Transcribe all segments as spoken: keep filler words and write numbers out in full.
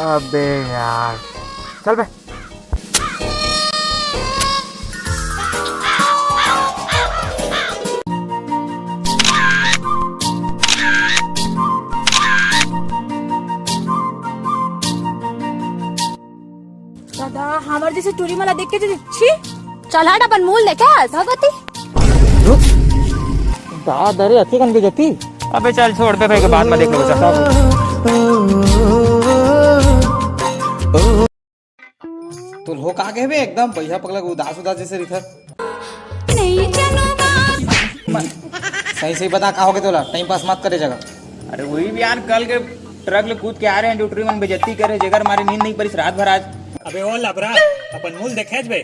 अबे यार, चल बे। दादा, हमर जइसे टूरी मन ला देख के जी, छी। चल हट, अपन मुंह ल देखे हस, भगवती। रुक। दादा रे, अति कन बेइज्जती। अबे चल, छोड़ बे, भाई के बाद में देख लो सब। तोला हो का गे बे, एकदम बइहा पगला उदास उदास जइसे रहिथस। नहीं चलो बाप। सही सही बता, का हो गे तोला? टाइम पास मत करे जगह। अरे वही भी यार, कल के ट्रक ले कूद के आ रहे हैं, जो टूरी मन बेइज्जती करे, जेकर मारे नींद नहीं परिस रात भर आज। अबे ओ लबरा, अपन मुंह ल देखे हस बे।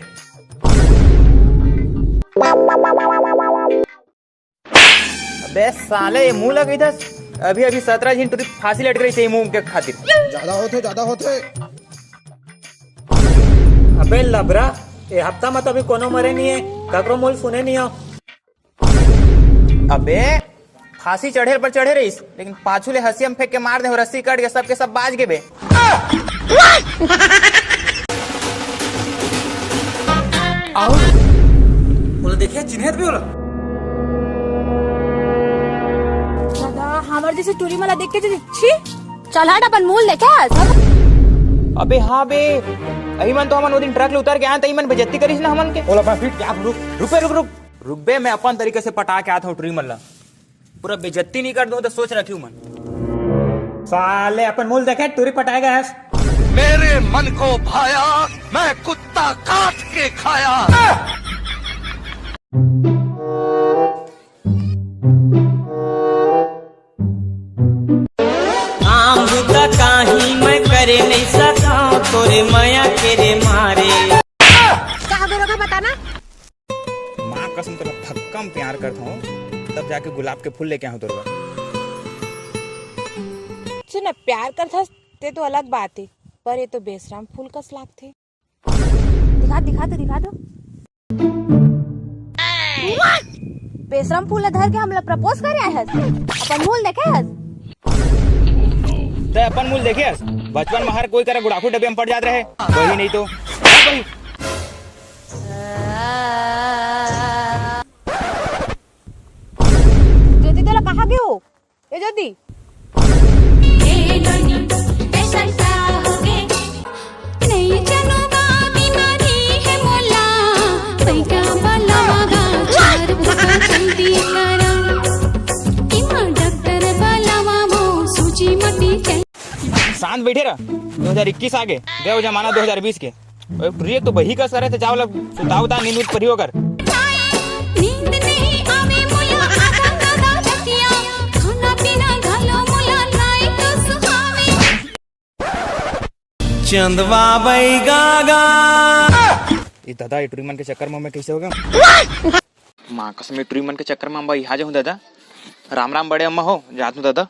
अबे साले, ये मुंह लगे इधर। अभी अभी सत्रह झिन टूरी फांसी लटक रही थी मुंह के खातिर। ज्यादा होथे, ज्यादा होथे। अबे लबरा, ए हफ्ता में तो अभी कोनो मरे नहीं है, ककरो मुंह सुने नहीं हो। अबे फांसी चढ़े पर चढ़े रहिस, लेकिन पाछू ले हंसिया म फेंक के मार दे हो, रस्सी कट के सबके सब बाज गे बे। आओ, ओला देखे, चिन्हत भी ओला। दादा, हमर जइसे टूरी मन ला देख के जी, छी। चल हट, अपन मुंह ल देखे हस। अबे हाँ बे, अही मन तो हमन वो दिन ट्रक ले उतर के आए, त अही मन बेइज्जती करिस ना हमन के। ओला बस फिर क्या रुक। रुक बे, रुक, रुक। रुक बे, मैं अपन तरीके से पटा के आत हूँ टूरी मन ला। पूरा बेइज्जती नहीं कर दूं तो सोच रखी हूँ मन। साले अपन मुंह देखे टूरी पटाए गए हस। मेरे मन को भाया, मैं कुत्ता काट के खाया। काम बुता काही मैं करे नहीं सका, तोरे मया के रे मारे। का हो गे रोका, बता ना। माँ कसम तोला फक्कम प्यार करत हूँ, तब जाके गुलाब के फूल लेके आऊँ तोर बर। सुन ना, प्यार करथस ते तो अलग बात हे, पर ये तो बेसरम फूल कस लागथे। दिखा, दिखा तो, दिखा तो। बेसरम फूल ल धर के हमला प्रपोज करे आए हस? अपन मुंह ल देखे हस? तै अपन मुंह ल देखे हस? बचपन में हर कोई करा गुड़ाखू डब्बे में पड़ जात रहे, वही नहीं तो। ज्योति, तोला कहाँ गे हो? ए ज्योति। ए ननी, ऐसा का हो गे? नहीं चलो बा बीमारी है मोला, पैका बलवा गा चार फुटा जल्दी करा। इमा डॉक्टर बलवा वो सूजी मती चल। शांत बैठे रह। दो हज़ार इक्कीस आ गे, गए वो जमाना दो हज़ार बीस के। अरे प्रिय तो बही कस करे थे, जाओ लग सुता उता, नींद उत परियो कर। नींद नहीं आवे मोला, आधा आधा रतिया, खाना पीना घलो मोला नाई तो सुहावे। चंदवा बई गागा। ए दादा, ए टुरी मन के चक्कर में मैं कैसे हो गया? माँ कसम, ए टुरी मन के चक्कर में मैं यहाँ जाऊँ दादा। राम राम बड़े अम्मा हो, जात हूँ दादा।